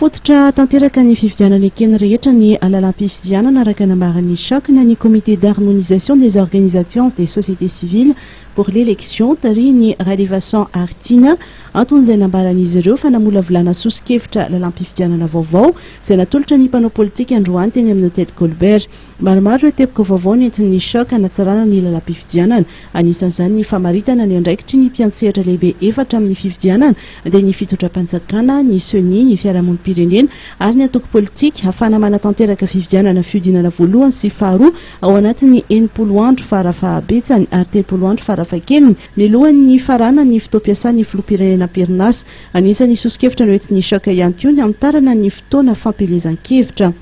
Mifototra tanteraka ny fifidianana eken'ny rehetra ny lalàm-pifidianana araka nambaran'ny CHOC na ny Comité d'harmonisation des organisations des sociétés civiles pour l'élection tarihin'i Ralevason Haritiana. Anton'izay nambaran'izy ireo fa namolavolana soso-kevitra lalàm-pifidianana vaovao izay natolotra ny mpanao politika androany teny amin'ny Hôtel Colbert. Maromaro ireo teboka vaovao nentin'ny CHOC hanatsarana ny lalam-pifidianana. Anisan'izany ny famaritana ny andraikitry ny mpiantsehatra lehibe efatra amin'ny fifidianana dia ny fitondram-panjakana, ny Ceni, ny fiarahamonim-pirenena ary ny antoko politika hahafahana manatanteraka fifidianana fihodinana voalohany sy faharoa ao anatin'ny 60 andro farafahabetsany ary 30 andro farafahakeliny mialohan'ny hifaranan'ny fotoam-piasan'ny filoham-pirenena am-perinasa. Anisan'ny soso-kevitra noentin'ny CHOC ihany koa ny hanitarana ny fotoana fampielezan-kevitra.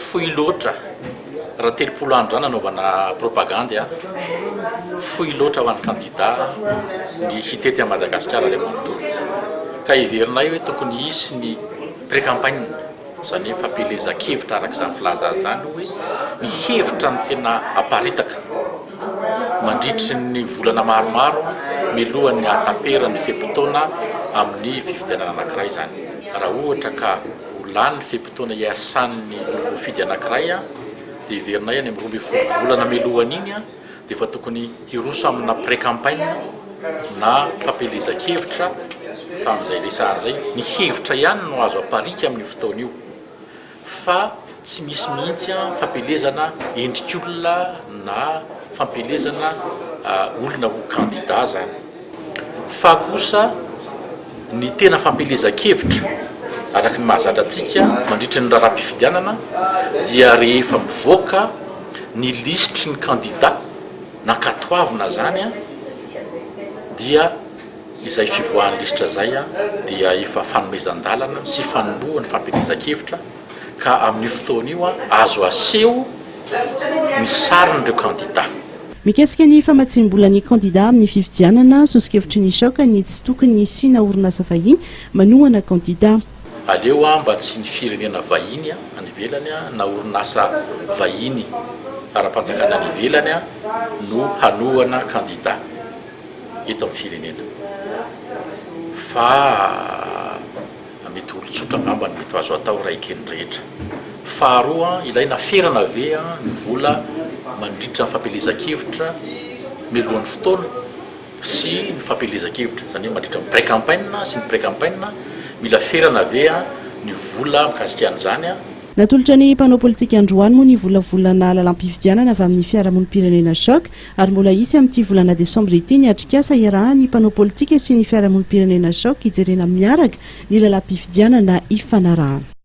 Fohy loatra, raha 30 andro izany anaovana propagandy an, fohy loatra ho an'ny kandida ny hitety an'i Madagasikara iray manontolo. Ka heverinay hoe tokony hisy ny pré-campagne, izany hoe fampielezan-kevitra araka izany filaza azy izany hoe ny hevitra no tena aparitaka mandritry ny volana maromaro mialohan'ny hahataperan'ny fe-potoana amin'ny fifidianana anankiray izany. Raha ohatra ka ho lany ny fe-potoana hiasan'ny olom-boafidy anankiray dia heverinay any amin'ny 12 volana mialohan'iny dia efa tokony hiroso amina pré-campagne na fampielezan-kevitra fa amin'izay resahana izay ny hevitra ihany no azo aparika amin'io fotoana io. Fa tsy misy mihitsy fampielezana endrik'olona na fampielezana olona ho kandida zany. Fa kosa ny tena fampielezan-kevitra araka ny mahazatra antsika mandritry ny raharaham-pifidianana dia rehefa mivoaka ny lisitry ny kandida nankatoavina zany dia Izay fivoahan'ny lisitra izay dia efa fanomezan-dalana sy fanombohan'ny fampielezan-kevitra ka amin'io fotoana io azo aseho ny sarin'ireo kandida. Mikasika ny famatsiam-bolan'ny kandida amin'ny fifidianana, soso-kevitry ny Choc ny tsy tokony hisiana orinasa vahiny manohana kandida. Aleo mba tsy ny firenena vahiny any ivelany na orinasa vahiny ara-panjakana any ivelany no hanohana kandida. eto amin'ny firenena fa mety olon-tsotra angamba no mety azo atao raha eken'ny rehetra. Faharoa, ilaina ferana ve ny vola mandritra ny fampielezan-kevitra mialohan'ny fotoana sy ny fampielezan-kevitra, izany hoe mandritra ny pré-campagne sy ny pré-campagne, mila ferana ve ny vola mikasika an'izany? Natolotra ny mpanao politika androany moa ny volavolana lalam-pifidianana avy amin'ny fiarahamonim-pirenena Choc ary mbola hisy amin'ity volana desambra ity ny atrikasa iarahan'ny mpanao politika sy ny fiarahamonim-pirenena Choc hijerena miaraka ny lalam-pifidianana ifanarahana.